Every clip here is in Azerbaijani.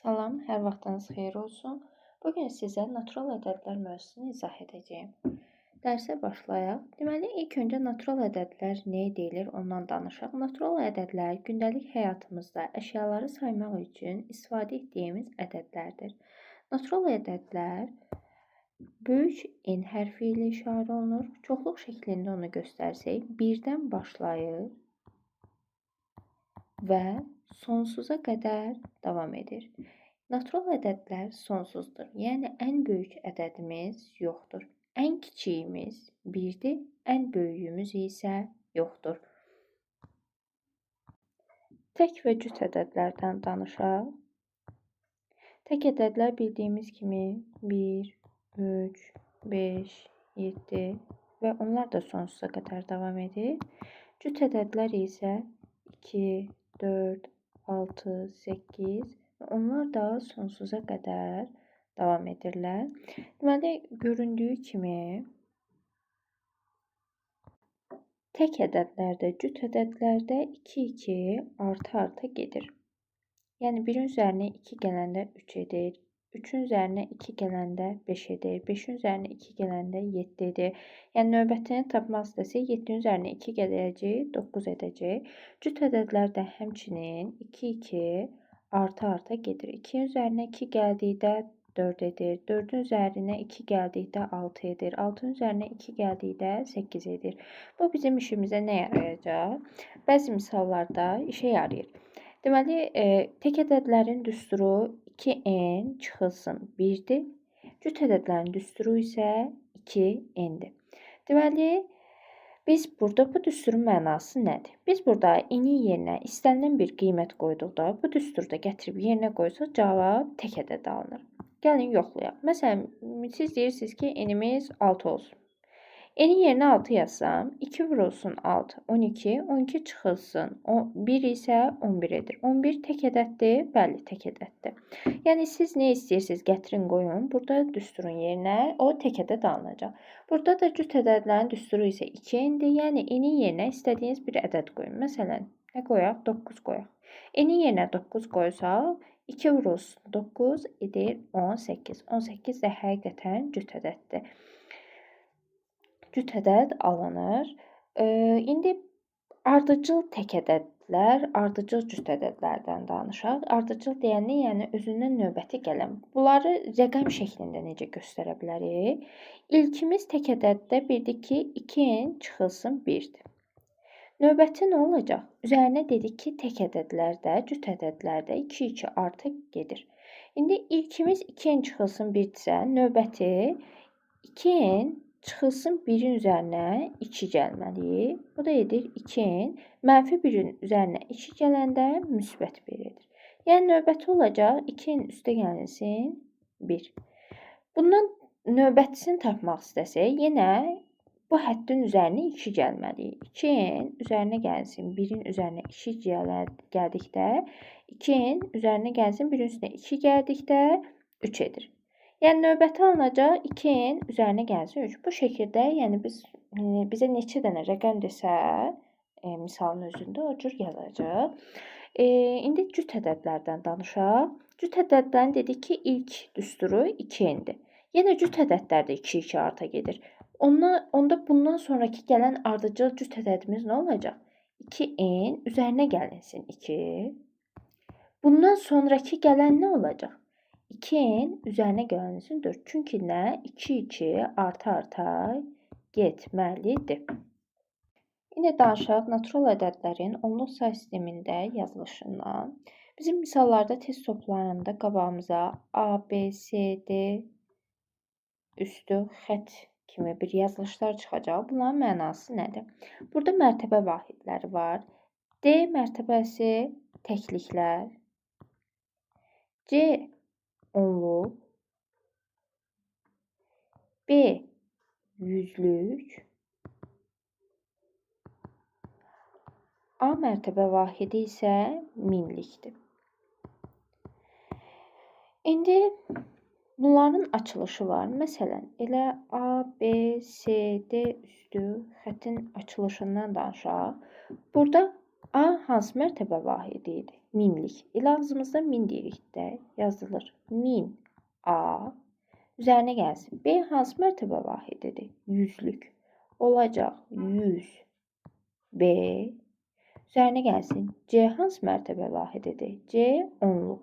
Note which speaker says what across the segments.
Speaker 1: Salam, hər vaxtınız xeyir olsun. Bugün sizə natural ədədlər mövzusunu izah edəcəyim. Dərsə başlayaq. Deməli, ilk öncə natural ədədlər nə deyilir, ondan danışaq. Natural ədədlər gündəlik həyatımızda əşyaları saymaq üçün istifadə etdiyimiz ədədlərdir. Natural ədədlər böyük N hərfi ilə işarə olunur. Çoxluq şəklində onu göstərsək, 1-dən başlayır və sonsuza qədər davam edir. Natural ədədlər sonsuzdur. Yəni, ən böyük ədədimiz yoxdur. Ən kiçiyimiz 1-dir, ən böyüyümüz isə yoxdur. Tək və cüt ədədlərdən danışaq. Tək ədədlər bildiyimiz kimi 1, 3, 5, 7 və onlar da sonsuza qədər davam edir. Cüt ədədlər isə 2, 4, 6, 8 və onlar da sonsuza qədər davam edirlər. Deməli, göründüyü kimi tək ədədlərdə, cüt ədədlərdə 2, 2 arta-arta gedir. Yəni, 1-in üzərinə 2 gələndə 3 edir. 3-ün üzərinə 2 gələndə 5 edir. 5-in üzərinə 2 gələndə 7 edir. Yəni, növbətini tapmaq istəsək, 7-nin üzərinə 2 gələcək, 9 edəcək. Cüt ədədlər də həmçinin 2, 2 arta-arta gedir. 2-nin üzərinə 2 gəldikdə 4 edir. 4-ün üzərinə 2 gəldikdə 6 edir. 6-nın üzərinə 2 gəldikdə 8 edir. Bu bizim işimizə nə yarayacaq? Bəzi misallarda işə yarayır. Deməli, tək ədədlərin düsturu 2n çıxılsın 1-dir. Cüt ədədlərin düsturu isə 2n-dir. Deməli, biz burada bu düsturun mənası nədir? Biz burada n-in yerinə istənilən bir qiymət qoyduqda, bu düsturda gətirib yerinə qoysaq, cavab tək ədəd alınır. Gəlin, yoxlayaq. Məsələn, siz deyirsiniz ki, n-imiz 6 olsun. N-in yerinə 6 yazsam, 2 vurulsun 6, 12, 12 çıxılsın, 1 isə 11 edir. 11 tək ədəddir, bəli, tək ədəddir. Yəni, siz nə istəyirsiniz, gətirin, qoyun. Burada düsturun yerinə o tək ədəd alınacaq. Burada da cüt ədədlərin düsturu isə 2n-dir. Yəni, n-in yerinə istədiyiniz bir ədəd qoyun. Məsələn, nə qoyaq? 9 qoyaq. N-in yerinə 9 qoysaq, 2 vurulsun 9 edir 18. 18 də həqiqətən cüt ədəddir. Cüt ədəd alınır. İndi ardıcıl tək ədədlər, ardıcıl cüt ədədlərdən danışaq. Ardıcıl deyəndə, yəni özündən növbəti gələn. Bunları rəqəm şəklində necə göstərə bilərik? İlkimiz tək ədəddə bildik ki, 2n çıxılsın 1-dir. Növbəti nə olacaq? Üzərinə dedik ki, tək ədədlərdə, cüt ədədlərdə 2, 2 artıq gedir. İndi ilkimiz 2n çıxılsın 1-dirsə, növbəti 2n çıxılsın 1-in üzərinə 2 gəlməli. Bu da edir 2n. Mənfi 1-in üzərinə 2 gələndə müsbət 1 edir. Yəni, növbəti olacaq 2n üstə gəlinsin 1. Bundan növbətisini tapmaq istəsək, yenə bu həddin üzərinə 2 gəlməliyik. 2n üzərinə gəlinsin 1-in üzərinə 2 gəldikdə, 2n üzərinə gəlinsin 1-in üstünə 2 gəldikdə 3 edir. Yəni, növbəti alınacaq 2n üzərinə gəlsin 3. Bu şəkildə, yəni bizə neçə dənə rəqəm desə, misalın özündə o cür yazacaq. İndi cüt ədədlərdən danışaq. Cüt ədədlərin dedik ki, ilk düsturu 2n-dir. Yenə cüt ədədlərdə 2, 2 arta gedir. Onda bundan sonraki gələn ardıcıl cüt ədədimiz nə olacaq? 2n üzərinə gəlinsin 2. Bundan sonraki gələn nə olacaq? 2n üzərinə gəlinsin 4. Çünki nə? 2, 2 arta-arta getməlidir. İndi danışaq natural ədədlərin onluq say sistemində yazılışından. Bizim misallarda test toplarında qabağımıza A, B, C, D üstü xətt kimi bir yazılışlar çıxacaq. Bunların mənası nədir? Burada mərtəbə vahidləri var. D mərtəbəsi təkliklər, C onluq, B yüzlük, A mərtəbə vahidi isə minlikdir. İndi bunların açılışı var. Məsələn, elə A, B, C, D üstü xəttin açılışından danışaq. Burada A hansı mərtəbə vahidi idi? Minlik. Elə ağzımızda min deyirik də yazılır. 1000 A üzərinə gəlsin. B hansı mərtəbə vahididir? Yüzlük. Olacaq 100 B üzərinə gəlsin. C hansı mərtəbə vahididir? C onluq.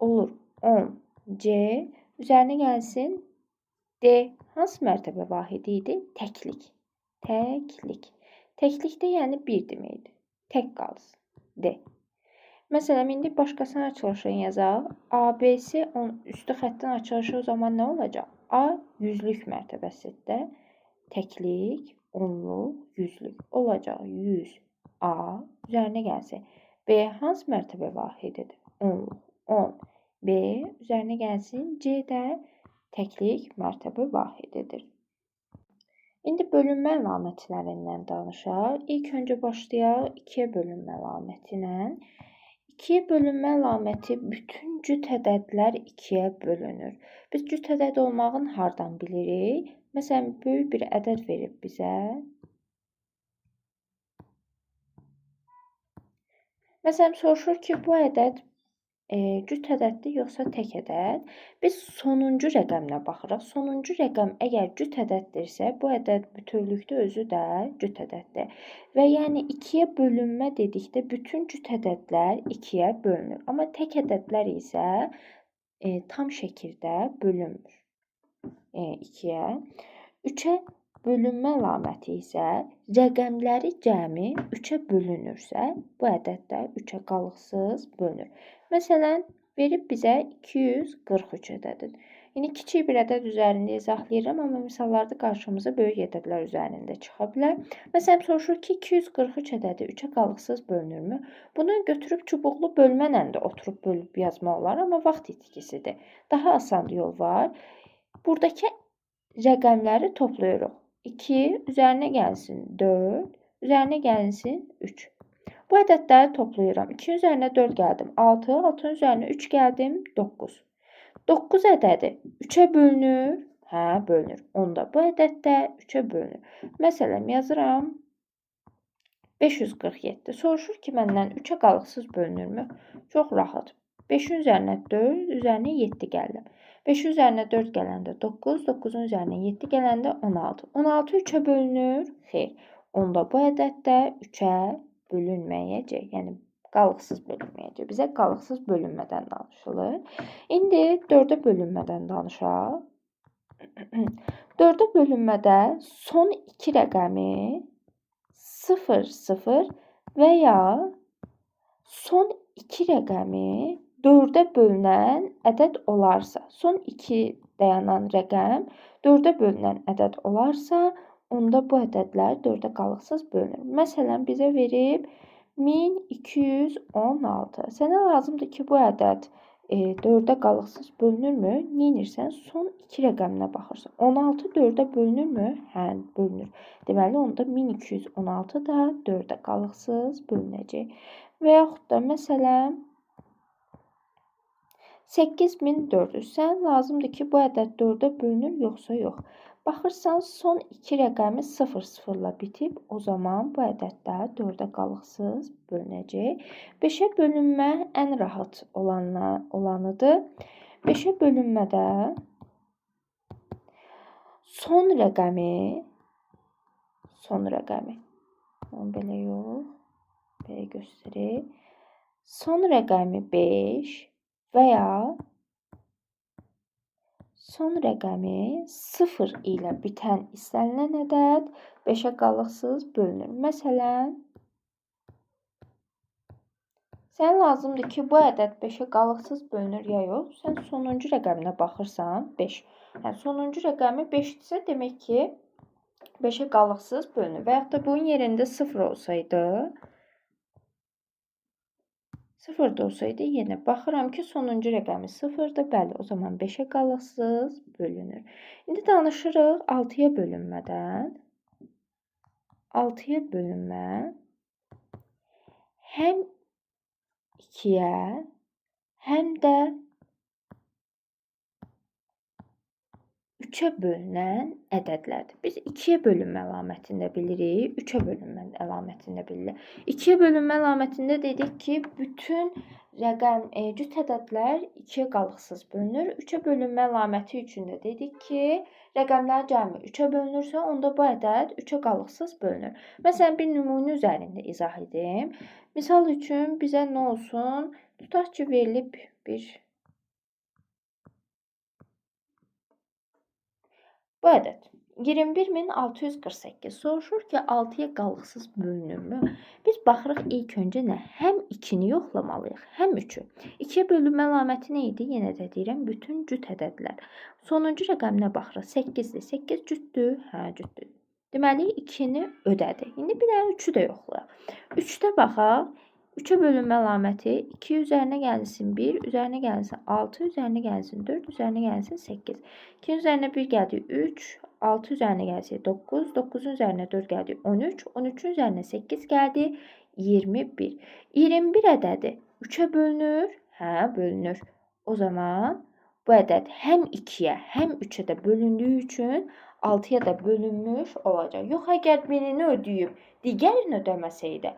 Speaker 1: Olur 10 C üzərinə gəlsin. D hansı mərtəbə vahidi idi? Təklik. Təklik. Təklikdə yəni 1 deməkdir. Tək qalsın. D. Məsələn, indi başqasının açılışını yazaq. ABC üstü xəttin açılışı o zaman nə olacaq? A yüzlük mərtəbəsidir. Təklik, onluq, yüzlük. Olacaq 100 A üzərinə gəlsin. B hansı mərtəbə vahididir? Onluq. 10. B üzərinə gəlsin. C də təklik mərtəbə vahididir. İndi bölünmə əlamətlərindən danışaq. İlk öncə başlayaq 2-yə bölünmə əlaməti ilə. 2-yə bölünmə əlaməti bütün cüt ədədlər 2-yə bölünür. Biz cüt ədəd olmağını hardan bilirik? Məsələn, böyük bir ədəd verib bizə. Məsələn, soruşur ki, bu ədəd cüt ədəddir yoxsa tək ədəd? Biz sonuncu rəqəminə baxırıq. Sonuncu rəqəm əgər cüt ədəddirsə, bu ədəd bütövlükdə özü də cüt ədəddir. Və yəni 2-yə bölünmə dedikdə bütün cüt ədədlər 2-yə bölünür. Amma tək ədədlər isə tam şəkildə bölünmür 2-yə. 3-ə bölünmə əlaməti isə rəqəmləri cəmi 3-ə bölünürsə, bu ədəd də 3-ə qalıqsız bölünür. Məsələn, verib bizə 243 ədədin. İndi kiçik bir ədəd üzərində izahlayıram, amma misallarda qarşımıza böyük ədədlər üzərində çıxa bilər. Məsələn, soruşur ki, 243 ədədi 3-ə qalıqsız bölünürmü? Bunu götürüb çubuqlu bölmə ilə də oturub bölüb yazmaq olar, amma vaxt itkisidir. Daha asan yol var. Buradakı rəqəmləri toplayırıq. 2 üzərinə gəlsin 4, üzərinə gəlsin 3. Bu ədədləri toplayıram. 2 üzərinə 4 gəldim 6, 6-nın üzərinə 3 gəldim 9. 9 ədədi 3-ə bölünür. Hə, bölünür. Onda bu ədəd də 3-ə bölünür. Məsələn, yazıram 547. Soruşur ki, məndən 3-ə qalıqsız bölünürmü? Çox rahat. 5-in üzərinə 4, üzərinə 7 gəldim. 5-in üzərinə 4 gələndə 9, 9-un üzərinə 7 gələndə 16. 16 3-ə bölünür? Xeyr. Onda bu ədəd də 3-ə bölünməyəcək. Yəni, qalıqsız bölünməyəcək. Bizə qalıqsız bölünmədən danışılır. İndi 4-ə bölünmədən danışaq. 4-ə bölünmədə son 2 rəqəmi 0, 0 və ya son 2 rəqəmi 4-ə bölünən ədəd olarsa, son 2 dayanan rəqəm 4-ə bölünən ədəd olarsa, onda bu ədədlər 4-ə qalıqsız bölünür. Məsələn, bizə verib 1216. Sənə lazımdır ki, bu ədəd 4-ə qalıqsız bölünürmü? Neynirsən? Son 2 rəqəminə baxırsan. 16 4-ə bölünürmü? Hə, bölünür. Deməli, onda 1216 da 4-ə qalıqsız bölünəcək. Və yaxud da, məsələn, 8400. Sənə lazımdır ki, bu ədəd 4-ə bölünür, yoxsa yox. Baxırsan, son 2 rəqəmi 0, 0-la bitib, o zaman bu ədəd də 4-ə qalıqsız bölünəcək. 5-ə bölünmə ən rahat olanıdır. 5-ə bölünmədə son rəqəmi, onu belə yox, belə göstərək. Son rəqəmi 5 və ya son rəqəmi 0 ilə bitən istənilən ədəd 5-ə qalıqsız bölünür. Məsələn, sənə lazımdır ki, bu ədəd 5-ə qalıqsız bölünür ya yox. Sən sonuncu rəqəminə baxırsan, 5. Yəni, sonuncu rəqəmi 5-dirsə, demək ki, 5-ə qalıqsız bölünür. Və yaxud da bunun yerində 0 olsaydı, 0 da olsaydı, yenə baxıram ki, sonuncu rəqəmi 0-dır. Bəli, o zaman 5-ə qalıqsız bölünür. İndi danışırıq 6-ya bölünmədən. 6-ya bölünmə həm 2-yə, həm də 3-ə bölünən ədədlərdir. Biz 2-yə bölünmə əlamətini də bilirik, 3-ə bölünmə əlamətini də bilirik. 2-yə bölünmə əlamətində dedik ki, bütün rəqəm cüt ədədlər 2-yə qalıqsız bölünür. 3-ə bölünmə əlaməti üçün də dedik ki, rəqəmlər cəmi 3-ə bölünürsə, onda bu ədəd 3-ə qalıqsız bölünür. Məsələn, bir nümunə üzərində izah edim. Misal üçün bizə nə olsun? Tutaq ki, verilib bir bu ədəd 21648. Soruşur ki, 6-ya qalıqsız bölünürmü? Biz baxırıq ilk öncə nə? Həm 2-ni yoxlamalıyıq, həm 3-ü. 2-yə bölünmə əlaməti nə idi? Yenə də deyirəm, bütün cüt ədədlər. Sonuncu rəqəminə baxırıq. 8-dir. 8 cütdür? Hə, cütdür. Deməli, 2-ni ödədi. İndi bir dənə 3-ü də yoxlayaq. 3-də baxaq. 3-ə bölünmə əlaməti 2 üzərinə gəlsin 1, üzərinə gəlsin 6, üzərinə gəlsin 4, üzərinə gəlsin 8. 2-nin üzərinə 1 gəldi 3, 6 üzərinə gəlsin 9, 9-un üzərinə 4 gəldi 13, 13-ün üzərinə 8 gəldi 21. 21 ədədi 3-ə bölünür? Hə, bölünür. O zaman bu ədəd həm 2-yə, həm 3-ə də bölündüyü üçün 6-ya da bölünmüş olacaq. Yox, əgər birini ödəyib, digərini ödəməsəydi,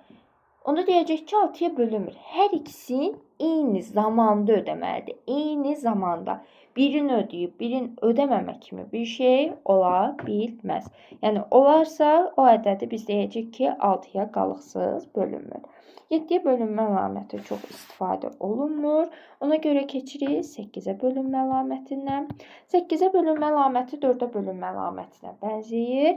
Speaker 1: onda deyəcək ki, 6-ya bölünmür. Hər ikisini eyni zamanda ödəməlidir. Eyni zamanda. Birini ödəyib, birini ödəməmə kimi bir şey ola bilməz. Yəni, olarsa o ədədi biz deyəcək ki, 6-ya qalıqsız bölünmür. 7-yə bölünmə əlaməti çox istifadə olunmur. Ona görə keçirik 8-ə bölünmə əlamətindən. 8-ə bölünmə əlaməti 4-ə bölünmə əlamətinə bənzəyir.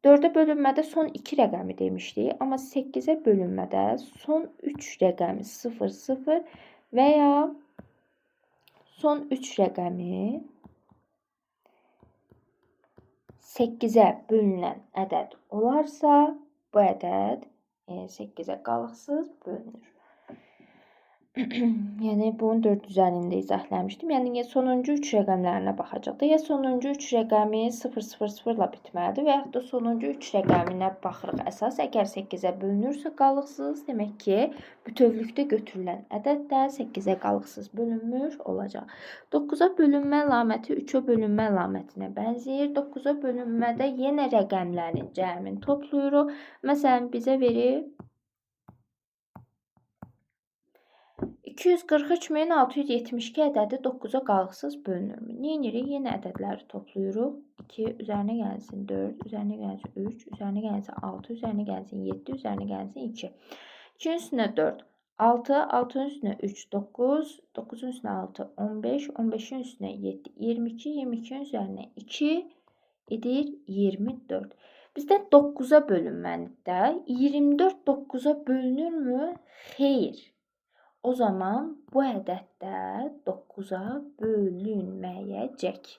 Speaker 1: 4-ə bölünmədə son 2 rəqəmi demişdik, amma 8-ə bölünmədə son 3 rəqəmi 0, 0 və ya son 3 rəqəmi 8-ə bölünən ədəd olarsa, bu ədəd 8-ə qalıqsız bölünür. Yəni, bunu 4 üzərində izah eləmişdim. Yəni, sonuncu 3 rəqəmlərinə baxacaqdı. Ya sonuncu 3 rəqəmi 0, 0, 0 ilə bitməlidir və yaxud da sonuncu 3 rəqəminə baxırıq. Əsas, əgər 8-ə bölünürsə qalıqsız, demək ki, bütövlükdə götürülən ədəd də 8-ə qalıqsız bölünmüş olacaq. 9-a bölünmə əlaməti 3-ə bölünmə əlamətinə bənzəyir. 9-a bölünmədə yenə rəqəmlərin cəmini toplayırıq. Məsələn, bizə verir 243672 ədədi 9-a qalıqsız bölünürmü? Neynirik? Yenə ədədləri toplayırıq. 2 üzərinə gəlsin 4, üzərinə gəlsin 3, üzərinə gəlsin 6, üzərinə gəlsin 7, üzərinə gəlsin 2. 2-nin üstünə 4, 6, 6-nın üstünə 3, 9, 9-un üstünə 6, 15, 15-in üstünə 7, 22, 22-nin üzərinə 2 edir 24. Bizdə 9-a bölünməlidir də. 24 9-a bölünürmü? Xeyr. O zaman bu ədəd də 9-a bölünməyəcək.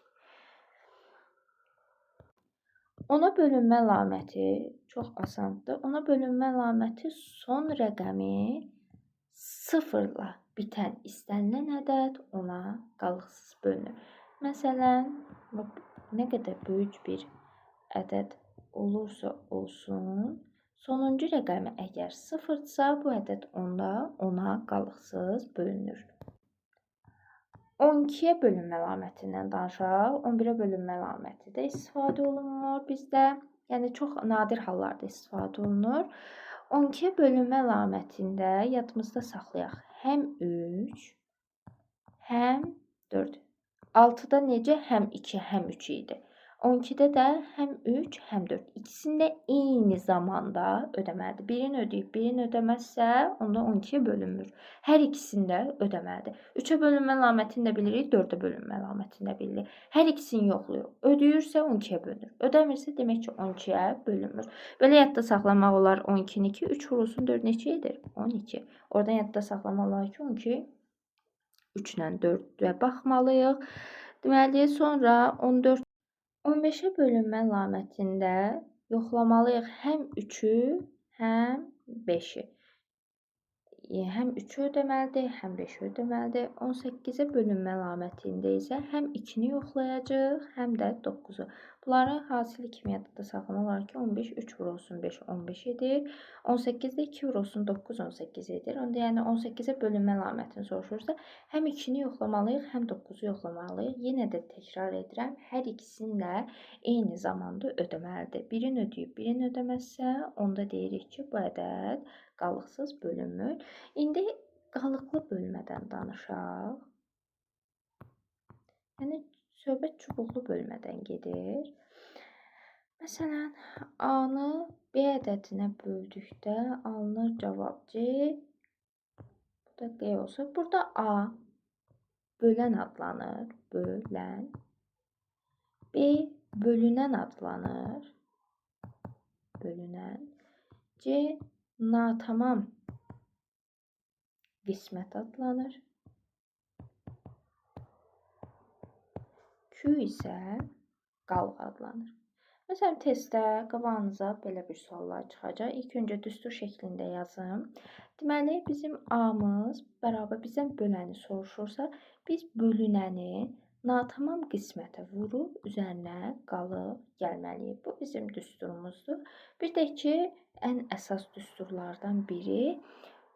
Speaker 1: 10-a bölünmə əlaməti çox asandır. 10-a bölünmə əlaməti son rəqəmi 0-la bitən istənilən ədəd 10-a qalıqsız bölünür. Məsələn, nə qədər böyük bir ədəd olursa olsun, sonuncu rəqəmi əgər 0-dırsa, bu ədəd onda 10-a qalıqsız bölünür. 12-yə bölünmə əlamətindən danışaq. 11-ə bölünmə əlaməti də istifadə olunmur bizdə. Yəni, çox nadir hallarda istifadə olunur. 12-yə bölünmə əlamətində yadımızda saxlayaq. Həm 3, həm 4. 6-da necə həm 2, həm 3 idi. 12-də də həm 3, həm 4. İkisini də eyni zamanda ödəməlidir. Birini ödəyib, birini ödəməzsə, onda 12-yə bölünmür. Hər ikisini də ödəməlidir. 3-ə bölünmə əlamətini də bilirik, 4-ə bölünmə əlamətini də bilirik. Hər ikisini yoxlayır. Ödəyirsə 12-yə bölünür. Ödəmirsə, demək ki, 12-yə bölünmür. Belə yadda saxlamaq olar 12-ni 2, 3 vurulsun 4 neçə edir? 12. Oradan yadda saxlamaq olar ki, 12, 3 ilə 4-ə baxmalıyıq. Deməli, sonra 14, 15-ə bölünmə əlamətində yoxlamalıyıq həm 3-ü, həm 5-i. Həm 3-ü ödəməlidir, həm 5-i ödəməlidir. 18-ə bölünmə əlamətində isə həm 2-ni yoxlayacağıq, həm də 9-u. Bunları hasili kimi yadda saxlamaq olar ki, 15 3 vurulsun 5 15 edir. 18-də 2 vurulsun 9 18 edir. Onda yəni 18-ə bölünmə əlamətini soruşursa, həm 2-ni yoxlamalıyıq, həm 9-u yoxlamalıyıq. Yenə də təkrar edirəm, hər ikisini də eyni zamanda ödəməlidir. Birini ödəyib, birini ödəməzsə, onda deyirik ki, bu ədəd qalıqsız bölünmür. İndi qalıqlı bölmədən danışaq. Yəni, söhbət çubuqlu bölmədən gedir. Məsələn, A-nı B ədədinə böldükdə alınır cavab C. Bu da D olsa, burada A bölən adlanır. Bölən. B bölünən adlanır. Bölünən. C natamam qismət adlanır. Q isə qalıq adlanır. Məsələn, testdə qabağınıza belə bir suallar çıxacaq. İlk öncə düstur şəklində yazım. Deməli, bizim A-mız bərabər bizdən böləni soruşursa, biz bölünəni natamam qismətə vurub üzərinə qalıq gəlməliyik. Bu bizim düsturumuzdur. Bir də ki, ən əsas düsturlardan biri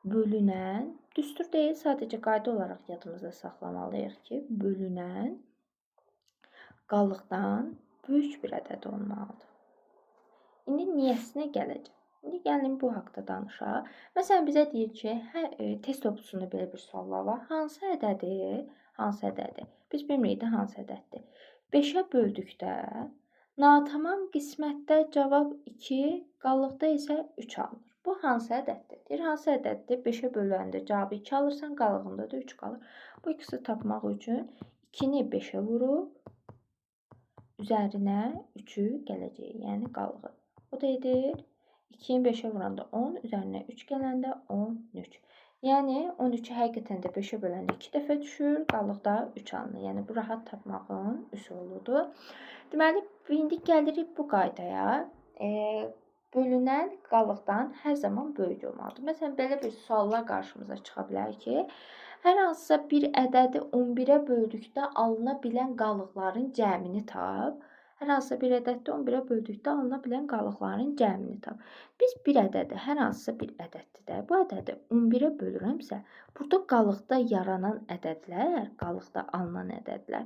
Speaker 1: bölünən, düstur deyil, sadəcə qayda olaraq yadımızda saxlamalıyıq ki, bölünən qalıqdan böyük bir ədəd olmalıdır. İndi niyəsinə gələcəm? İndi gəlin bu haqda danışaq. Məsələn, bizə deyir ki, test oxusunda belə bir suallar var. Hansı ədədi? Hansı ədədi? Biz bilmirik də hansı ədəddir. 5-ə böldükdə natamam qismətdə cavab 2, qalıqda isə 3 alınır. Bu hansı ədəddir? Deyir, hansı ədəddir? 5-ə böləndə cavabı 2 alırsan, qalığında da 3 qalır. Bu ikisi tapmaq üçün 2-ni 5-ə vurub üzərinə 3-ü gələcək, yəni qalığı. O da edir 2-ni 5-ə vuranda 10, üzərinə 3 gələndə 13. Yəni 13-ü həqiqətən də 5-ə böləndə 2 dəfə düşür, qalıqda 3 alınır. Yəni bu rahat tapmağın üsuludur. Deməli, indi gəlirik bu qaydaya. Bölünən qalıqdan hər zaman böyük olmalıdır. Məsələn, belə bir suallar qarşımıza çıxa bilər ki, hər hansısa bir ədədi 11-ə böldükdə alına bilən qalıqların cəmini tap. Hər hansısa bir ədəddə 11-ə böldükdə alına bilən qalıqların cəmini tap. Biz bir ədədi, hər hansısa bir ədəddir də, bu ədədi 11-ə bölürəmsə, burada qalıqda yaranan ədədlər, qalıqda alınan ədədlər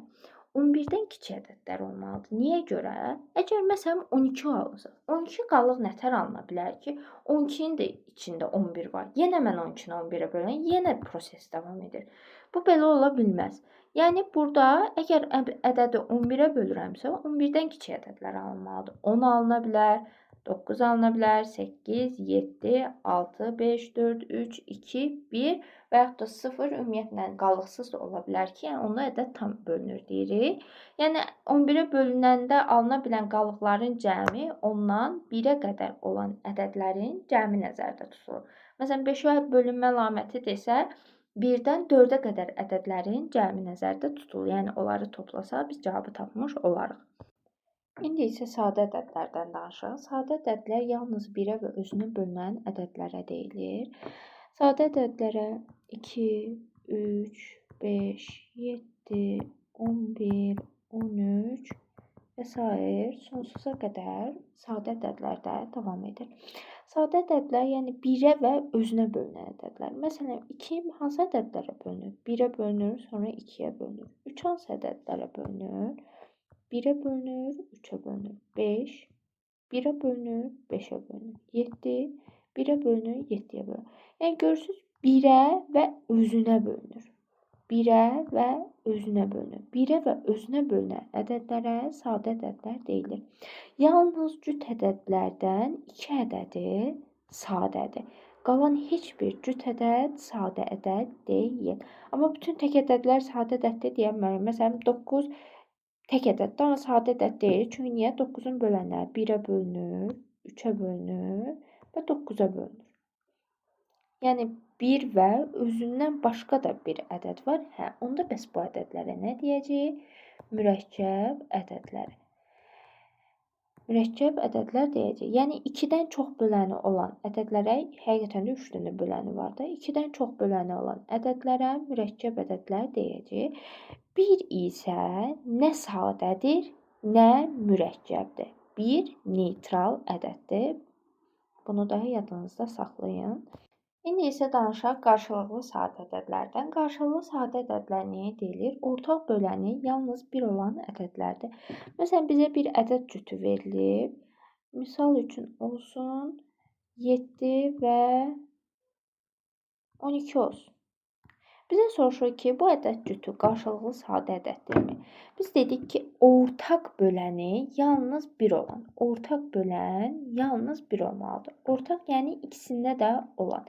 Speaker 1: 11-dən kiçik ədədlər olmalıdır. Niyə görə? Əgər məsələn 12 alınsa, 12 qalıq nətər alına bilər ki, 12-nin də içində 11 var. Yenə mən 12-ni 11-ə bölən, yenə proses davam edir. Bu belə ola bilməz. Yəni burada əgər ədədi 11-ə bölürəmsə, 11-dən kiçik ədədlər alınmalıdır. 10 alına bilər, 9 alına bilər, 8, 7, 6, 5, 4, 3, 2, 1 və yaxud da 0 ümumiyyətlə qalıqsız da ola bilər ki, yəni onda ədəd tam bölünür deyirik. Yəni 11-ə bölünəndə alına bilən qalıqların cəmi ondan 1-ə qədər olan ədədlərin cəmi nəzərdə tutulur. Məsələn, 5-ə bölünmə əlaməti desə, 1-dən 4-ə qədər ədədlərin cəmi nəzərdə tutulur. Yəni onları toplasaq biz cavabı tapmış olarıq. İndi isə sadə ədədlərdən danışaq. Sadə ədədlər yalnız 1-ə və özünə bölünən ədədlərə deyilir. Sadə ədədlərə 2, 3, 5, 7, 11, 13 və sair sonsuza qədər sadə ədədlərdə davam edir. Sadə ədədlər, yəni 1-ə və özünə bölünən ədədlər. Məsələn, 2 hansı ədədlərə bölünür? 1-ə bölünür, sonra 2-yə bölünür. 3 hansı ədədlərə bölünür? 1-ə bölünür, 3-ə bölünür. 5, 1-ə bölünür, 5-ə bölünür. 7, 1-ə bölünür, 7-yə bölünür. Yəni görürsünüz, 1-ə və özünə bölünür. 1-ə və özünə bölünür. 1-ə və özünə bölünən ədədlərə sadə ədədlər deyilir. Yalnız cüt ədədlərdən 2 ədədi sadədir. Qalan heç bir cüt ədəd sadə ədəd deyil. Amma bütün tək ədədlər sadə ədəddir deyə bilmərəm. Məsələn, 9 tək ədəddir, amma sadə ədəd deyil. Çünki niyə? 9-un bölənləri 1-ə bölünür, 3-ə bölünür və 9-a bölünür. Yəni 1 və özündən başqa da bir ədəd var. Hə, onda bəs bu ədədlərə nə deyəcəyik? Mürəkkəb ədədləri. Mürəkkəb ədədlər deyəcəyik. Yəni 2-dən çox böləni olan ədədlərə, həqiqətən də 3 dənə böləni var da, 2-dən çox böləni olan ədədlərə mürəkkəb ədədlər deyəcəyik. 1 isə nə sadədir, nə mürəkkəbdir. 1 neytral ədəddir. Bunu da yadınızda saxlayın. İndi isə danışaq qarşılıqlı sadə ədədlərdən. Qarşılıqlı sadə ədədlər nəyə deyilir? Ortaq böləni yalnız 1 olan ədədlərdir. Məsələn, bizə bir ədəd cütü verilib. Misal üçün olsun 7 və 12 olsun. Bizə soruşur ki, bu ədəd cütü qarşılıqlı sadə ədəddirmi? Biz dedik ki, ortaq böləni yalnız 1 olan. Ortaq bölən yalnız 1 olmalıdır. Ortaq, yəni ikisində də olan.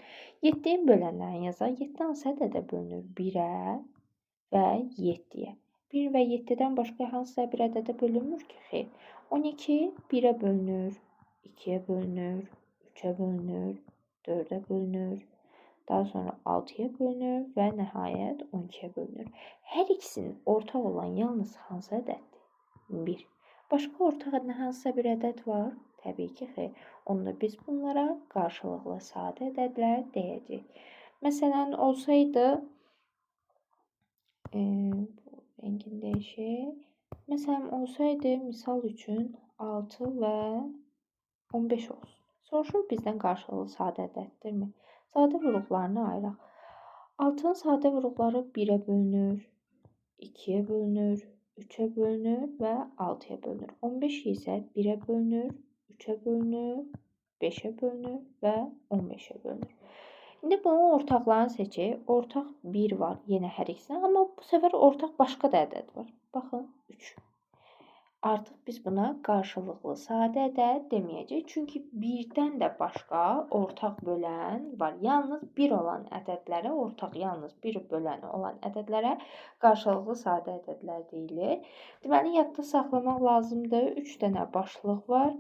Speaker 1: 7-nin bölənlərini yazaq. 7 hansı ədədə bölünür? 1-ə və 7-yə. 1 və 7-dən başqa hansısa bir ədədə bölünmür ki? Xeyr. 12 1-ə bölünür, 2-yə bölünür, 3-ə bölünür, 4-ə bölünür. Daha sonra 6-ya bölünür və nəhayət 12-yə bölünür. Hər ikisinin ortaq olan yalnız hansı ədəddir? 1. Başqa ortaq hansısa bir ədəd var? Təbii ki, xeyr. Onda biz bunlara qarşılıqlı sadə ədədlər deyəcəyik. Məsələn, olsaydı, bu rəngin dəyişək. Məsələn, olsaydı, misal üçün 6 və 15 olsun. Soruşur bizdən qarşılıqlı sadə ədəddirmi? Sadə vuruqlarını ayıraq. 6-nın sadə vuruqları 1-ə bölünür, 2-yə bölünür, 3-ə bölünür və 6-ya bölünür. 15 isə 1-ə bölünür, 3-ə bölünür, 5-ə bölünür və 15-ə bölünür. İndi bunun ortaqlarını seçək. Ortaq 1 var yenə hər ikisinə, amma bu səfər ortaq başqa da ədəd var. Baxın, 3. Artıq biz buna qarşılıqlı sadə ədəd deməyəcəyik. Çünki 1-dən də başqa ortaq bölən var. Yalnız 1 olan ədədlərə, ortaq yalnız 1 böləni olan ədədlərə qarşılıqlı sadə ədədlər deyilir. Deməli, yadda saxlamaq lazımdır. 3 dənə başlıq var.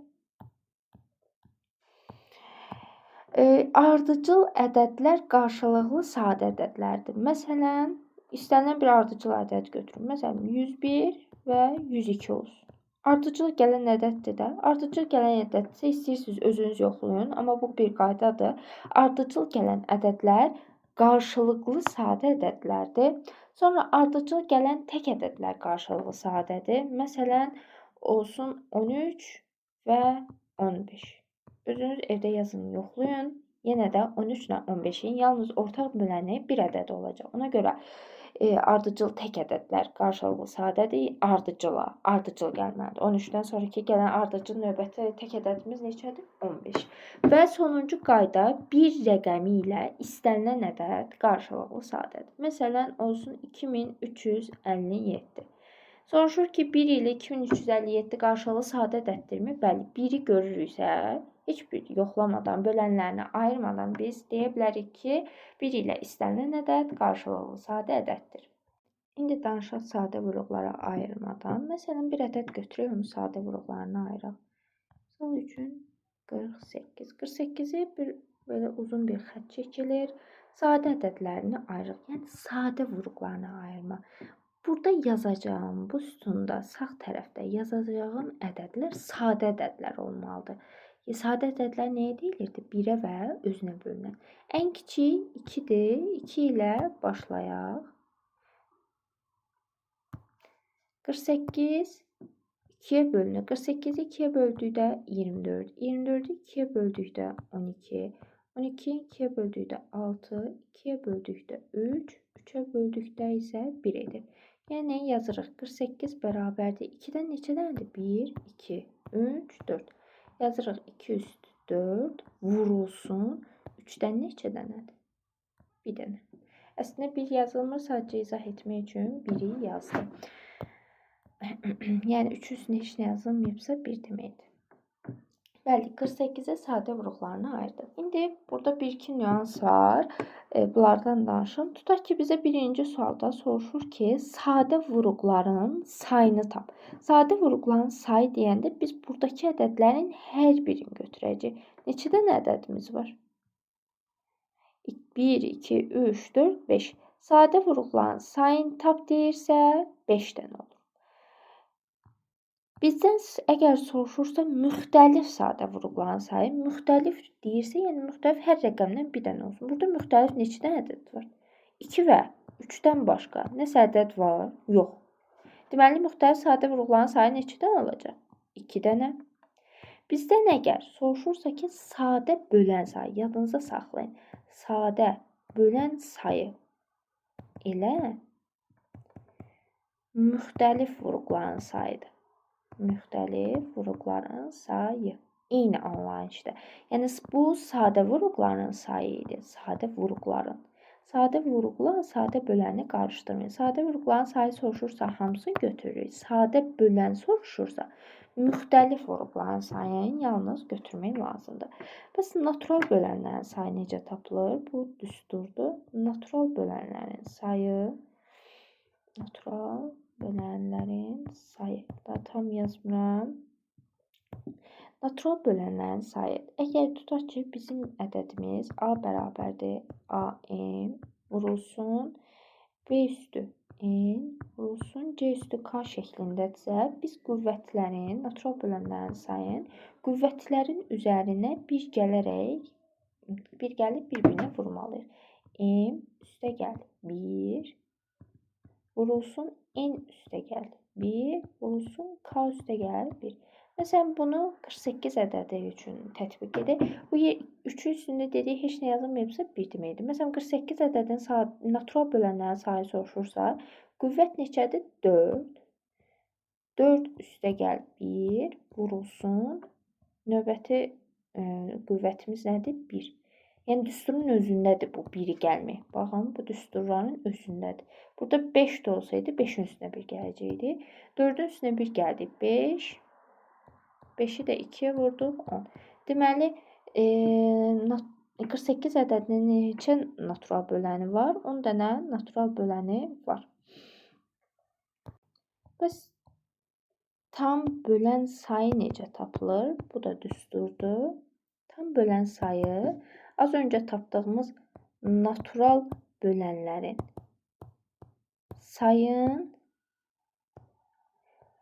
Speaker 1: Ardıcıl ədədlər qarşılıqlı sadə ədədlərdir. Məsələn, istənilən bir ardıcıl ədəd götürün. Məsələn, 101 və 102 olsun. Ardıcıl gələn ədəddir də. Ardıcıl gələn ədəddirsə istəyirsiniz özünüz yoxlayın, amma bu bir qaydadır. Ardıcıl gələn ədədlər qarşılıqlı sadə ədədlərdir. Sonra ardıcıl gələn tək ədədlər qarşılıqlı sadədir. Məsələn, olsun 13 və 15. Özünüz evdə yazın, yoxlayın. Yenə də 13 ilə 15-in yalnız ortaq böləni bir ədəd olacaq. Ona görə ardıcıl tək ədədlər qarşılıqlı sadədir. Ardıcıla, ardıcıl gəlməlidir. 13-dən sonraki gələn ardıcıl növbəti tək ədədimiz neçədir? 15. Və sonuncu qayda bir rəqəmi ilə istənilən ədəd qarşılıqlı sadədir. Məsələn, olsun 2357. Soruşur ki, 1 ilə 2357 qarşılıqlı sadə ədəddirmi? Bəli, 1-i görürüksə, heç bir yoxlamadan, bölənlərini ayırmadan biz deyə bilərik ki, 1 ilə istənilən ədəd qarşılıqlı sadə ədəddir. İndi danışaq sadə vuruqlara ayırmadan. Məsələn, bir ədəd götürək, onu sadə vuruqlarına ayıraq. Misal üçün 48. 48-i bir belə uzun bir xətt çəkilir. Sadə ədədlərini ayıraq. Yəni, sadə vuruqlarına ayırma. Burada yazacağım, bu sütunda sağ tərəfdə yazacağım ədədlər sadə ədədlər olmalıdır. Sadə ədədlər nəyə deyilirdi? 1-ə və özünə bölünən. Ən kiçik 2-dir. 2 ilə başlayaq. 48 2-yə bölünür. 48-i 2-yə böldükdə 24. 24-ü 2-yə böldükdə 12. 12-yi 2-yə böldükdə 6. 2-yə böldükdə 3. 3-ə böldükdə isə 1 edir. Yəni yazırıq 48 bərabərdir. 2-dən neçə dənədir? 1, 2, 3, 4. Yazırıq 2 üstü 4 vurulsun. 3-dən neçə dənədir? Bir dənə. Əslində 1 yazılmır, sadəcə izah etmək üçün 1-i yazdım. Yəni 3 üstünə heç nə yazılmayıbsa 1 deməkdir. Bəli, 48-ə sadə vuruqlarını ayırdıq. İndi burada bir-iki nüans var. Bunlardan danışım. Tutaq ki, bizə birinci sualda soruşur ki, sadə vuruqların sayını tap. Sadə vuruqların sayı deyəndə biz buradakı ədədlərin hər birini götürəcəyik. Neçə dənə ədədimiz var? 1, 2, 3, 4, 5. Sadə vuruqların sayını tap deyirsə, 5 dənə olur. Bizdən əgər soruşursa müxtəlif sadə vuruqların sayı, müxtəlif deyirsə, yəni müxtəlif hər rəqəmdən bir dənə olsun. Burada müxtəlif neçə dənə ədəd var? 2 və 3-dən başqa nəsə ədəd var? Yox. Deməli, müxtəlif sadə vuruqların sayı neçə dənə olacaq? 2 dənə. Bizdən əgər soruşursa ki, sadə bölən sayı, yadınıza saxlayın. Sadə bölən sayı elə müxtəlif vuruqların sayıdır. Müxtəlif vuruqların sayı. Eyni anlayışda. Yəni, bu sadə vuruqların sayı idi. Sadə vuruqların. Sadə vuruqla sadə böləni qarışdırmayın. Sadə vuruqların sayı soruşursa, hamısını götürürük. Sadə bölən soruşursa, müxtəlif vuruqların sayını yalnız götürmək lazımdır. Bəs natural bölənlərin sayı necə tapılır? Bu düsturdur. Natural bölənlərin sayı, natural bölənlərin sayı. Daha tam yazmıram. Natural bölənlərin sayı. Əgər tutaq ki, bizim ədədimiz A bərabərdir AM vurulsun, B üstü N vurulsun, C üstü K şəklindədirsə, biz qüvvətlərin, natural bölənlərin sayın qüvvətlərin üzərinə bir gələrək, bir gəlib bir-birinə vurmalıyıq. M üstə gəl 1 vurulsun, N üstə gəl 1 vurulsun, K üstə gəl 1. Məsələn, bunu 48 ədədi üçün tətbiq edək. Bu 3-ün üstündə dedik, heç nə yazılmayıbsa 1 deməkdir. Məsələn, 48 ədədin natural bölənlərin sayı soruşursa, qüvvət neçədir? 4. 4 üstə gəl 1 vurulsun. Növbəti qüvvətimiz nədir? 1. Yəni, düsturun özündədir bu 1-i gəlmək. Baxın, bu düsturların özündədir. Burada 5 də olsaydı, 5-in üstünə 1 gələcəkdi. 4-ün üstünə 1 gəldi. 5. 5-i də 2-yə vurduq, 10. Deməli, 48 ədədinin neçə natural böləni var? 10 dənə natural böləni var. Bəs tam bölən sayı necə tapılır? Bu da düsturdur. Tam bölən sayı az öncə tapdığımız natural bölənlərin sayın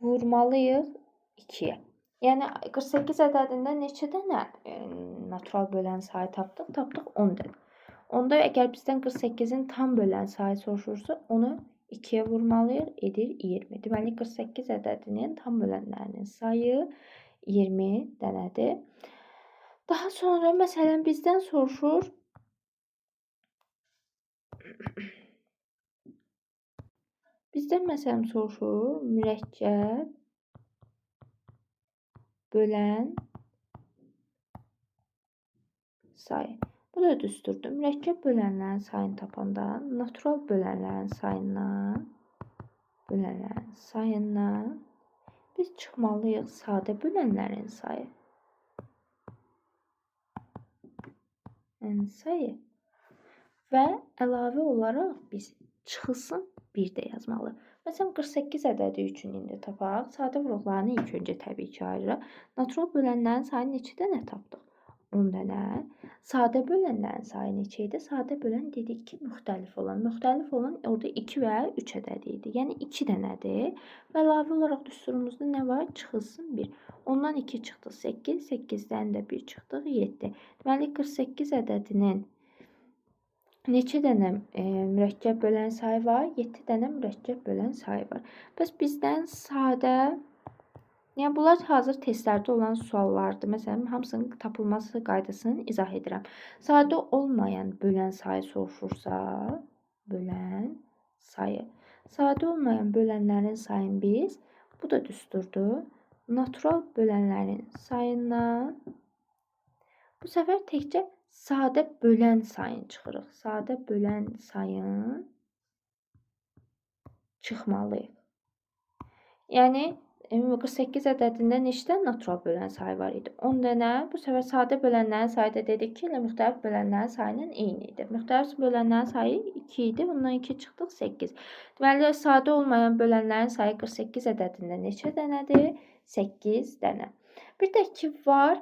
Speaker 1: vurmalıyıq 2-yə. Yəni, 48 ədədində neçə dənə natural bölən sayı tapdıq? Tapdıq 10 dənə. Onda əgər bizdən 48-in tam bölən sayı soruşursa, onu 2-yə vurmalıyıq, edir 20. Deməli, 48 ədədinin tam bölənlərinin sayı 20 dənədir. Daha sonra, məsələn, bizdən soruşur, mürəkkəb bölən sayı. Bu da düsturdur. Mürəkkəb bölənlərin sayını tapanda natural bölənlərin sayından biz çıxmalıyıq sadə bölənlərin sayı. Sayı. Və əlavə olaraq biz çıxılsın 1 də yazmalıyıq. Məsələn, 48 ədədi üçün indi tapaq. Sadə vuruqlarını ilk öncə təbii ki ayırırıq. Natural bölənlərin sayı neçə dənə tapdıq? 10 dənə. Sadə bölənlərin sayı neçə idi? Sadə bölən dedik ki, müxtəlif olan. Müxtəlif olan orada 2 və 3 ədədi idi. Yəni 2 dənədir. Və əlavə olaraq düsturumuzda nə var? Çıxılsın 1. 10-dan 2 çıxdı 8, 8-dən də 1 çıxdıq 7. Deməli, 48 ədədinin neçə dənə mürəkkəb bölən sayı var? 7 dənə mürəkkəb bölən sayı var. Bəs bizdən sadə, yəni bunlar hazır testlərdə olan suallardır. Məsələn, hamısının tapılması qaydasını izah edirəm. Sadə olmayan bölən sayı soruşursa, bölən sayı. Sadə olmayan bölənlərin sayını biz, bu da düsturdur, natural bölənlərin sayından bu səfər təkcə sadə bölən sayını çıxırıq. Sadə bölən sayın çıxmalıyıq. Yəni, 48 ədədində neçə dənə natural bölən sayı var idi? 10 dənə. Bu səfər sadə bölənlərin sayı da dedik ki, elə müxtəlif bölənlərin sayı ilə eyni idi. Müxtəlif bölənlərin sayı 2 idi. Bundan 2 çıxdıq 8. Deməli, sadə olmayan bölənlərin sayı 48 ədədində neçə dənədir? 8 dənə. Bir də ki var,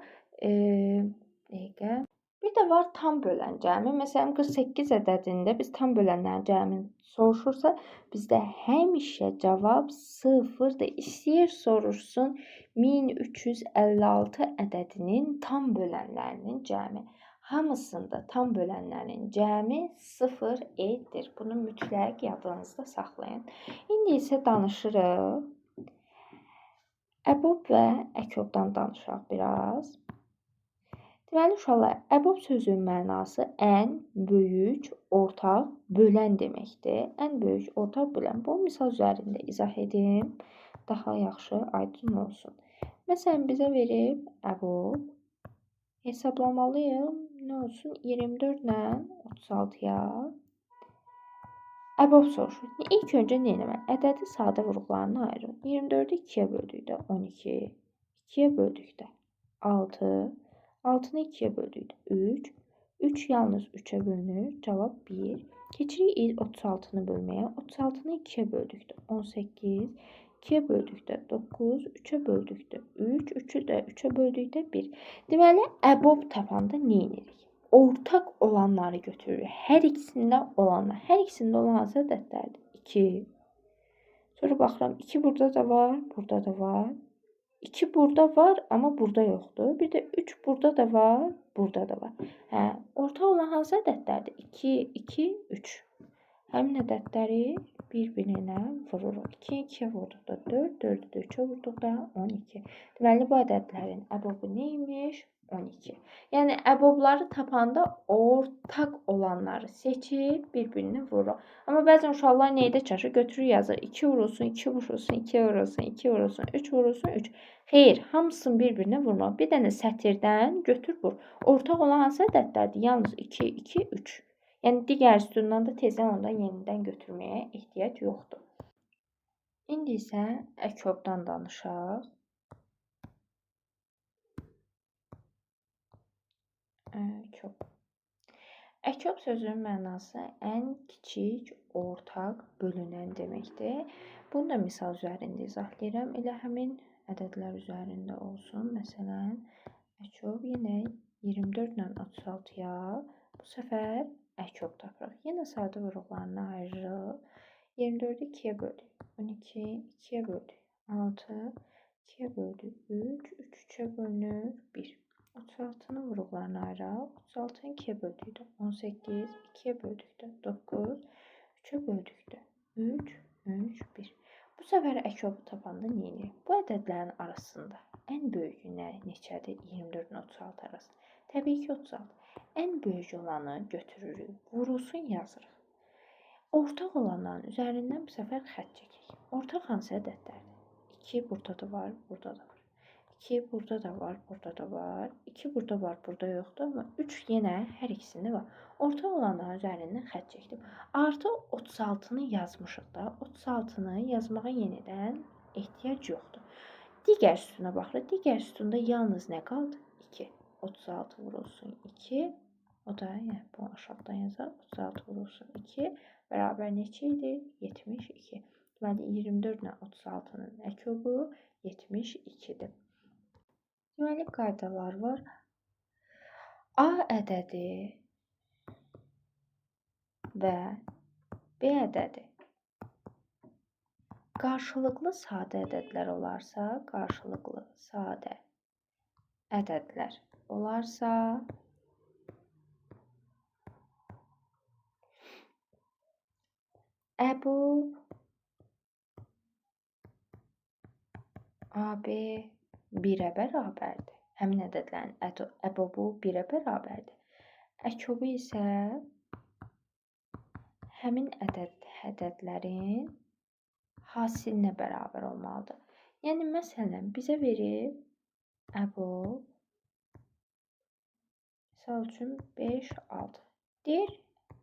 Speaker 1: bir də var tam bölən cəmi. Məsələn, 48 ədədində biz tam bölənlərin cəmini soruşursa, bizdə həmişə cavab 0-dır. İstəyir soruşsun 1356 ədədinin tam bölənlərinin cəmi. Hamısında tam bölənlərin cəmi 0 edir. Bunu mütləq yadınızda saxlayın. İndi isə danışırıq. Əbob və əkobdan danışaq biraz. Deməli, uşaqlar, əbob sözünün mənası ən böyük ortaq bölən deməkdir. Ən böyük ortaq bölən. Bunu misal üzərində izah edim. Daha yaxşı, aydın olsun. Məsələn, bizə verib əbob. Hesablamalıyıq. Nə olsun? 24 ilə 36-ya. Əbob soruşur. İlk öncə nə etməli? Ədədi sadə vuruqlarına ayırırıq. 24-ü 2-yə böldükdə 12, 2-yə böldükdə 6, 6-nı 2-yə böldükdə 3, 3 yalnız 3-ə bölünür. Cavab 1. Keçirik 36-nı bölməyə. 36-nı 2-yə böldükdə 18, 2-yə böldükdə 9, 3-ə böldükdə 3, 3-ü də 3-ə böldükdə 1. Deməli, əbob tapanda nə edirik? Ortaq olanları götürürük. Hər ikisində olanlar. Hər ikisində olan hansı ədədlərdir? 2. Sonra baxıram, 2 burada da var, burada da var. 2 burada var, amma burada yoxdur. Bir də 3 burada da var, burada da var. Hə, ortaq olan hansı ədədlərdir? 2, 2, 3. Həmin ədədləri bir-birinə vururuq. 2-ni 2-yə vurduqda 4, 4-ü də 3-ə vurduqda 12. Deməli, bu ədədlərin əbobu nə imiş? 12. Yəni, əbobları tapanda ortaq olanları seçib bir-birinə vururuq. Amma bəzən uşaqlar neydə çaşır? Götürür, yazır. 2 vurulsun, 2 vurulsun, 2 vurulsun, 2 vurulsun, 3 vurulsun, 3. Xeyr, hamısını bir-birinə vurmaq. Bir dənə sətirdən götür, vur. Ortaq olan hansı ədədlərdir? Yalnız 2, 2, 3. Yəni, digər sütundan da tezdən ondan yenidən götürməyə ehtiyac yoxdur. İndi isə əkobdan danışaq. Əkob. Əkob sözünün mənası ən kiçik ortaq bölünən deməkdir. Bunu da misal üzərində izah edirəm. Elə həmin ədədlər üzərində olsun. Məsələn, əkob yenə 24 ilə 36-ya bu səfər əkob tapırıq. Yenə sadə vuruqlarına ayırırıq. 24-ü 2-yə böldük. 12, 2-yə böldük. 6, 2-yə böldük. 3, 3 3-ə bölünür. 1. 36-nı vuruqlarına ayıraq. 36-nı 2-yə böldükdə 18, 2-yə böldükdə 9, 3-ə böldükdə 3, 3, 1. Bu səfər əkobu tapanda nə edirik? Bu ədədlərin arasında ən böyüyü neçədir? 24 ilə 36 arasında. Təbii ki, 36. Ən böyük olanı götürürük, vurulsun yazırıq. Ortaq olanların üzərindən bu səfər xətt çəkək. Ortaq hansı ədədlərdir? 2 burada da var, burada da var. 2 burada da var, burada da var. 2 burada var, burada yoxdur. Amma 3 yenə hər ikisində var. Ortaq olanların üzərindən xətt çəkdim. Artıq 36-nı yazmışıq da. 36-nı yazmağa yenidən ehtiyac yoxdur. Digər sütuna baxırıq. Digər sütunda yalnız nə qaldı? 2. 36 vurulsun 2. O da, yəni bunu aşağıdan yazaq. 36 vurulsun 2. Bərabər neçə idi? 72. Deməli, 24 ilə 36-nın əkobu 72-dir. Deməli, qaydalar var. A ədədi və B ədədi qarşılıqlı sadə ədədlər olarsa, qarşılıqlı sadə ədədlər olarsa, əbob AB 1-ə bərabərdir. Həmin ədədlərin əbobu 1-ə bərabərdir. Əkobu isə həmin ədədlərin hasilinə bərabər olmalıdır. Yəni, məsələn, bizə verib əbob, misal üçün 5, 6. Deyir,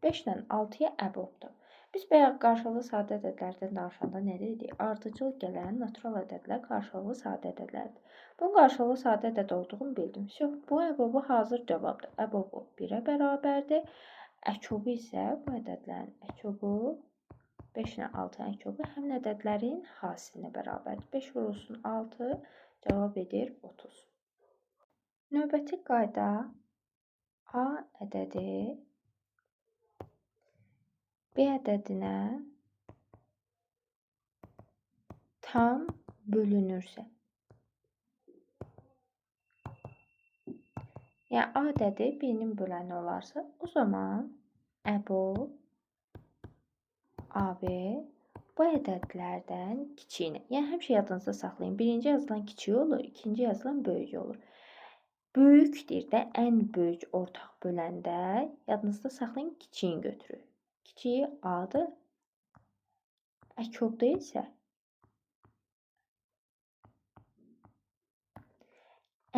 Speaker 1: 5 ilə 6-ya əbobdur. Biz bayaq qarşılıqlı sadə ədədlərdən danışanda nə dedik? Ardıcıl gələn natural ədədlər qarşılıqlı sadə ədədlərdir. Bunun qarşılıqlı sadə ədəd olduğunu bildim. Bu əbobu hazır cavabdır. Əbobu 1-ə bərabərdir. Əkobu isə bu ədədlərin əkobu 5 ilə 6-nın əkobu həmin ədədlərin hasilinə bərabərdir. 5 vurulsun 6 cavab edir 30. Növbəti qayda A ədədi B ədədinə tam bölünürsə. Yəni A ədədi B-nin böləni olarsa, o zaman əbob AB bu ədədlərdən kiçiyini. Yəni həmişə yadınızda saxlayın. Birinci yazılan kiçiyi olur, ikinci yazılan böyüyü olur. Böyükdür də ən böyük ortaq böləndə yadınızda saxlayın, kiçiyini götürür. Kiçiyi A-dır. Əkobda isə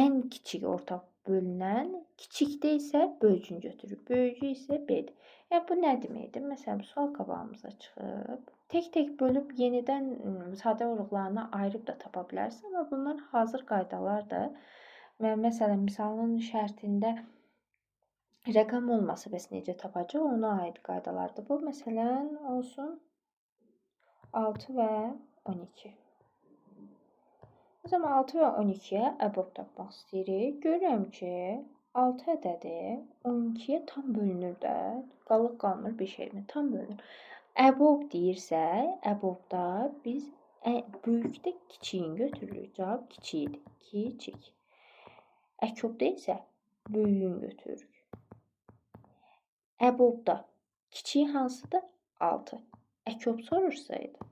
Speaker 1: ən kiçik ortaq bölünən, kiçikdə isə böyücünü götürür. Böyücü isə B-dir. Yəni bu nə deməkdir? Məsələn, sual qabağımıza çıxıb, tək-tək bölüb yenidən sadə vuruqlarına ayırıb da tapa bilərsiniz. Amma bunlar hazır qaydalardır. Məsələn, misalın şərtində rəqəm olmasa bəs necə tapacaq? Ona aid qaydalardır bu. Məsələn, olsun 6 və 12. O zaman 6 və 12-yə əbob tapmaq istəyirik. Görürəm ki, 6 ədədi 12-yə tam bölünür də. Qalıq qalmır bir şey mi? Tam bölünür. Əbob deyirsə, əbobda biz böyükdə kiçiyini götürürük. Cavab kiçiyidir. Kiçik. Əkobda isə böyüyünü götürürük. Əbobda kiçiyi hansıdır? 6. Əkob soruşsaydı,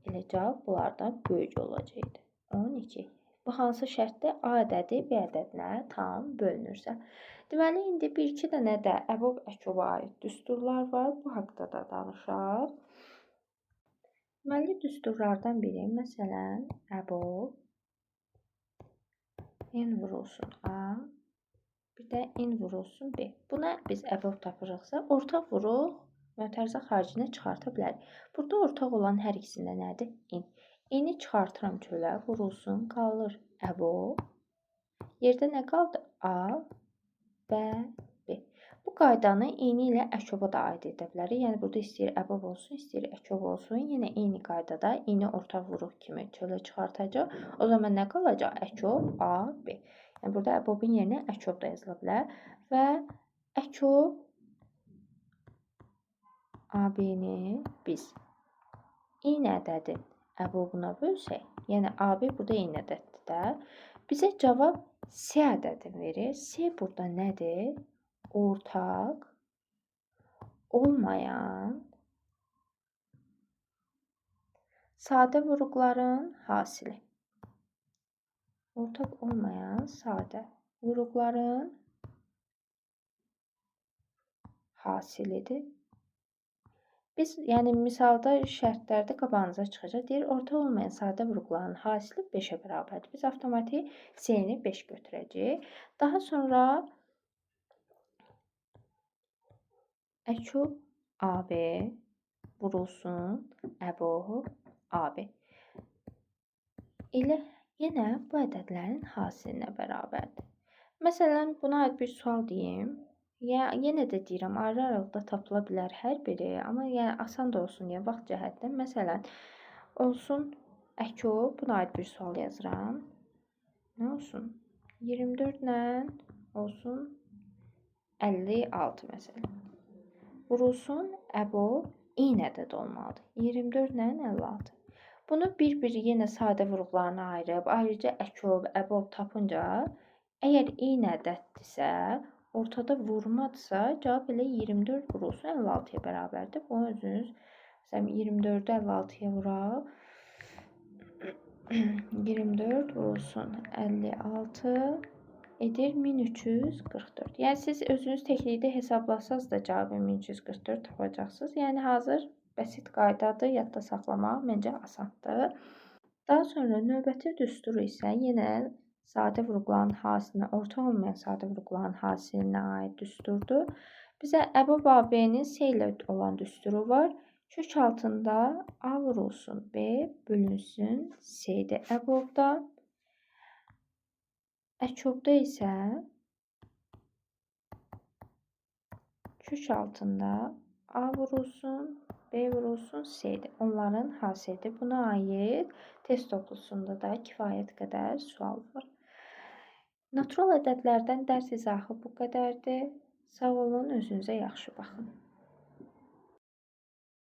Speaker 1: elə cavab bunlardan böyük olacaqdı. 12. Bu hansı şərtdə? A ədədi B ədədinə tam bölünürsə. Deməli, indi bir-iki dənə də əbob əkoba aid düsturlar var. Bu haqda da danışaq. Deməli, düsturlardan biri, məsələn, əbob N vurulsun A, bir də N vurulsun B. Buna biz əbob tapırıqsa, ortaq vuruq mötərizə xaricinə çıxarta bilərik. Burada ortaq olan hər ikisində nədir? N. N-i çıxartıram çölə, vurulsun, qalır əbob. Yerdə nə qaldı? A və B. Bu qaydanı eyni ilə əkoba da aid edə bilərik. Yəni burada istəyir əbob olsun, istəyir əkob olsun. Yenə eyni qaydada eyni ortaq vuruq kimi çölə çıxartacaq. O zaman nə qalacaq? Əkob A, B. Yəni burada əbobun yerinə əkob da yazıla bilər. Və əkob AB-ni biz eyni ədədin əbobuna bölsək, yəni AB burada eyni ədəddir də, bizə cavab C ədədini verir. C burada nədir? Ortaq olmayan sadə vuruqların hasili. Ortaq olmayan sadə vuruqların hasilidir. Biz, yəni misalda şərtlərdə qabağınıza çıxacaq. Deyir, ortaq olmayan sadə vuruqların hasili 5-ə bərabərdir. Biz avtomatik C-ni 5 götürəcəyik. Daha sonra əkob AB vurulsun əbob AB. Elə yenə bu ədədlərin hasilinə bərabərdir. Məsələn, buna aid bir sual deyim. Ya, yenə də deyirəm, ayrı-ayrılıqda tapıla bilər hər biri, amma yəni asan da olsun deyə vaxt cəhətdən. Məsələn, olsun əkob, buna aid bir sual yazıram. Nə olsun? 24 ilə olsun 56 məsələn. Vurulsun əbob eyni ədəd olmalıdır. 24 ilə 56. Bunu bir-bir yenə sadə vuruqlarına ayırıb, ayrıca əkob, əbob tapınca, əgər eyni ədəddirsə, ortada vurmadırsa, cavab elə 24 vurulsun 56-ya bərabərdir. Bunu özünüz, məsələn, 24-ü 56-ya vuraq. 24 vurulsun 56 edir 1344. Yəni, siz özünüz təklikdə hesablasanız da cavabı 1344 tapacaqsınız. Yəni, hazır bəsit qaydadır, yadda saxlamaq məncə asandır. Daha sonra növbəti düsturu isə yenə sadə vuruqların hasilinə, ortaq olmayan sadə vuruqların hasilinə aid düsturdur. Bizə əbob AB-nin C ilə olan düsturu var. Kök altında A vurulsun B bölünsün C-dir əbobda. Əkobda isə kök altında A vurulsun, B vurulsun C-dir. Onların hasilidir. Buna aid test toplusunda da kifayət qədər sual var. Natural ədədlərdən dərs izahı bu qədərdir. Sağ olun, özünüzə yaxşı baxın.